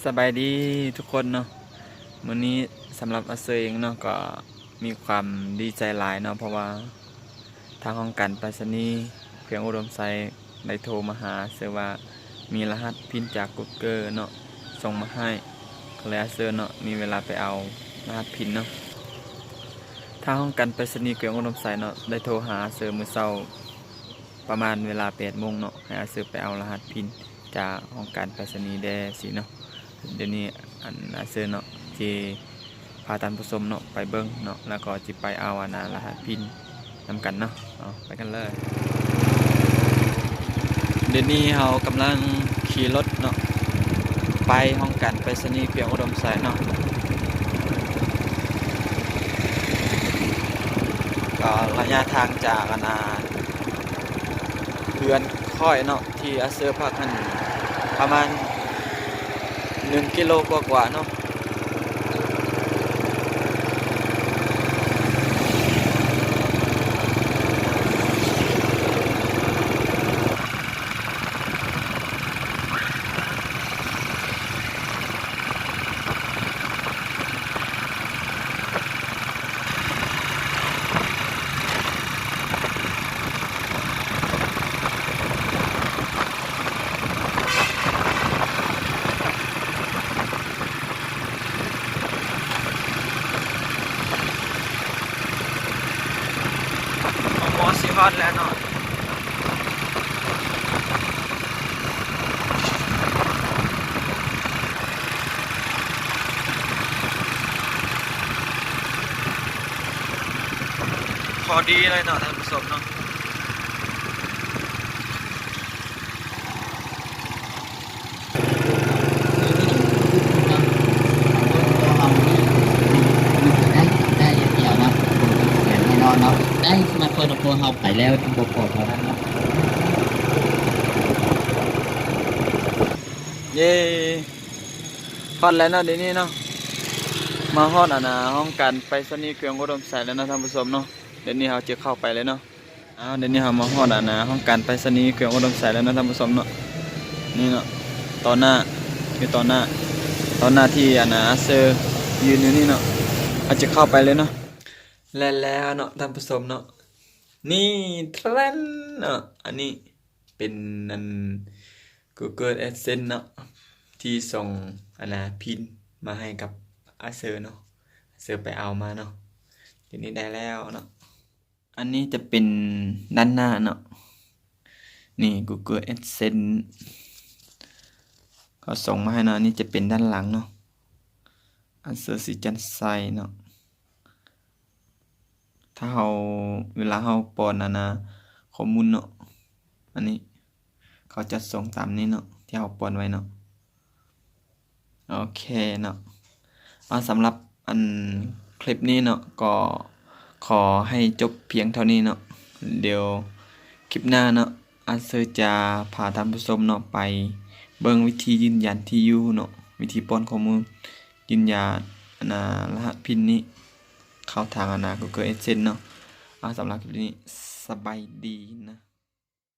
ສະບາຍດີທຸກຄົນເນາະ, ມື້ນີ້ສຳລັບອາເຊີເອງເນາະ ກໍມີຄວາມດີໃຈຫຼາຍເນາະ ເພາະວ່າທາງຫ້ອງການໄປສະນີແຂວງອຸດົມໄຊໄດ້ໂທມາຫາອາເຊີວ່າ ມີລະຫັດພິນຈາກກູເກີເນາະ ສົ່ງມາໃຫ້, ກໍເລີຍອາເຊີເນາະ ມີເວລາໄປເອົາລະຫັດພິນເນາະ. ທາງຫ້ອງການໄປສະນີແຂວງອຸດົມໄຊເນາະ ໄດ້ໂທຫາອາເຊີມື້ເຊົ້າ ປະມານເວລາແປດໂມງເນາະ ໃຫ້ອາເຊີໄປເອົາລະຫັດພິນຈາກຫ້ອງການໄປສະນີແດ່ຊີ້ເນາະ. ດຽວນີ້ ອັນ ອາເຊີເນາະ ຊິພາທ່ານຜູ້ຊົມເນາະ ໄປເບິ່ງເນາະ ແລ້ວກໍຊິໄປເອົາ ອັນ ລະຫັດພິນນຳກັນເນາະ. ເອົາ ໄປກັນເລີຍ. ດຽວນີ້ເຮົາກຳລັງຂີ່ລົດເນາະ ໄປຫ້ອງການໄປສະນີແຂວງອຸດົມໄຊເນາະ. ກໍໄລຍະທາງຈາກ ອັນ ເຮືອນຂ້ອຍເນາະ ທີ່ອາເຊີພັກຫັ້ນ ປະມານໜຶ່ງກິໂລກວ່າໆເນາະ. ຮອດແລ້ວເນາະ. ພໍດີເລີຍເນາະທ່ານຜູ້ຊົມເນາະ. ໄດ້ສະມາດໂຟນຂອງພວກເຮົາໄປແລ້ວ ບໍ່ພໍເທົ່ານັ້ນເນາະ. ເຢ້ ຮອດແລ້ວເນາະ ດຽວນີ້ເນາະ ມາຮອດ ອັນ ຫ້ອງການໄປສະນີແຂວງອຸດົມໄຊແລ້ວເນາະທ່ານຜູ້ຊົມເນາະ. ດຽວນີ້ເຮົາຈະເຂົ້າໄປເລີຍເນາະ. ອ້າວ ດຽວນີ້ເຮົາມາຮອດ ອັນ ຫ້ອງການໄປສະນີແຂວງອຸດົມໄຊແລ້ວເນາະທ່ານຜູ້ຊົມເນາະ. ນີ້ເນາະ ຕໍ່ໜ້າ ຢູ່ຕໍ່ໜ້າ ຕໍ່ໜ້າທີ່ ອັນ ອາເຊີຢືນຢູ່ນີ້ເນາະ. ເຮົາຈະເຂົ້າໄປເລີຍເນາະ. ແລະແລ້ວເນາະທ່ານຜູ້ຊົມເນາະ ນີ້ ແຕຣນ ເນາະ ອັນນີ້ເປັນ ອັນ Google AdSense ເນາະ ທີ່ສົ່ງ ອັນ ພິນມາໃຫ້ກັບອາເຊີເນາະ. ອາເຊີໄປເອົາມາເນາະ. ດຽວນີ້ໄດ້ແລ້ວເນາະ. ອັນນີ້ຈະເປັນດ້ານໜ້າເນາະ. ນີ້ Google AdSense ເຂົາສົ່ງມາໃຫ້ເນາະ. ອັນນີ້ຈະເປັນດ້ານຫຼັງເນາະ. ອາເຊີ ສີຈັນໄຊ ເນາະ. ຖ້າເຮົາ ເວລາເຮົາປ້ອນ ອັນນາ ຂໍ້ມູນເນາະ ອັນນີ້ ເຂົາຈະສົ່ງຕາມນີ້ເນາະ ທີ່ເຮົາປ້ອນໄວ້ເນາະ. ໂອເຄເນາະ. ເອົາ ສຳລັບອັນຄລິບນີ້ເນາະ ກໍຂໍໃຫ້ຈົບພຽງເທົ່ານີ້ເນາະ. ດຽວຄລິບໜ້າເນາະ ອາເຊີຈະພາທ່ານຜູ້ຊົມເນາະ ໄປເບິ່ງວິທີຢືນຢັນທີ່ຢູ່ເນາະ, ວິທີປ້ອນຂໍ້ມູນຢືນຢັນ ອັນນາ ລະຫັດພິນນີ້ເຂົ້າທາງ ອັນນາ Google AdSense ເນາະ. ເອົາ ສຳລັບຄລິບນີ້ ສະບາຍດີນະ.